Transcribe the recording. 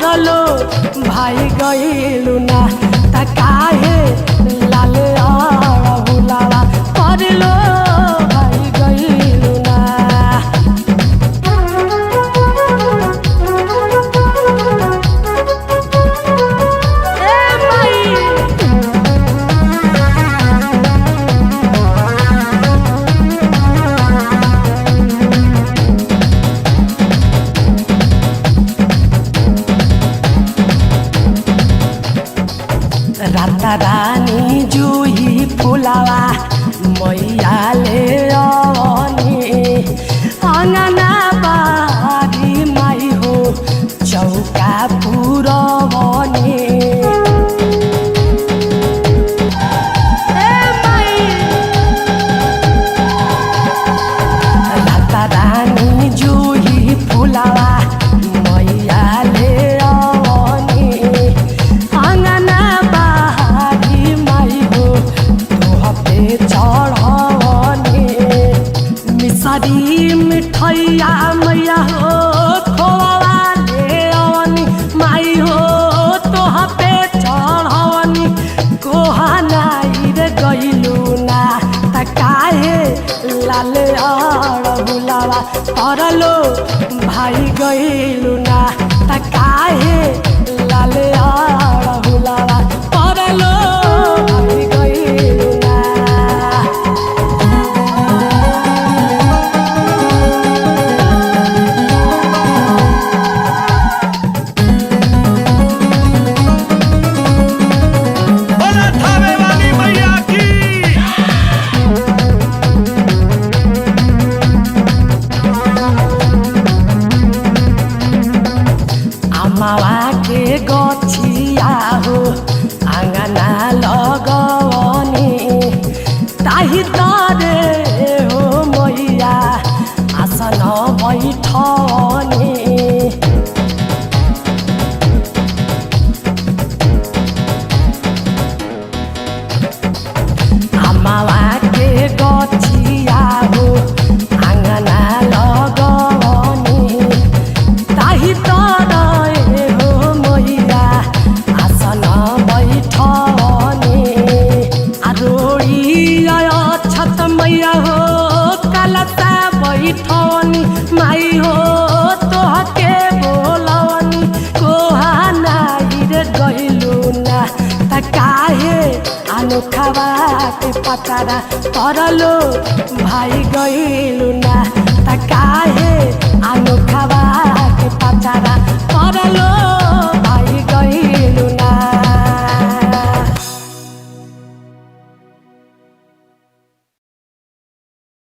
तरलो भाई गइलु ना। त काहे लाल अड़हुलावा तरलो भाई गइलु ना। ए माई राता रानी जुही फुलावा मैयाले अनी अङ्गना बारी माई हो चौका पुरवनी। ए माई राता रानी जुही फुलावा मैयाले अनी अङ्गना बारी माई हो तोहपे चढ़वनी। मिसरी मिठैया मैया हो खोवा ले अवनी माई हो तोहपे चढ़वनी। कोहनाई रे गइलु ना। त काहे लाल अड़हुलावा तरलो भाई गइलु ना। त काहे लाल अड़हुलावा तरलो भाई गइलु ना। बोला थावे वाली मैया की। आमावा के गछिया हो आँगना लगवनी ताही तरे हो मैया आसन बैठनी। आमावा के गछिया हो आँगना लगवनी ताही तरे हो मैया आसन बैठनी। आ रोड़ी छत मैया हो कलता बैठनी माई हो तोहके बोलवनी। कोहानाई रे गइलु ना। त काहे अनोखावा के पतारा तरलो भाई गइलु ना। त काहे अनोखावा के पतारा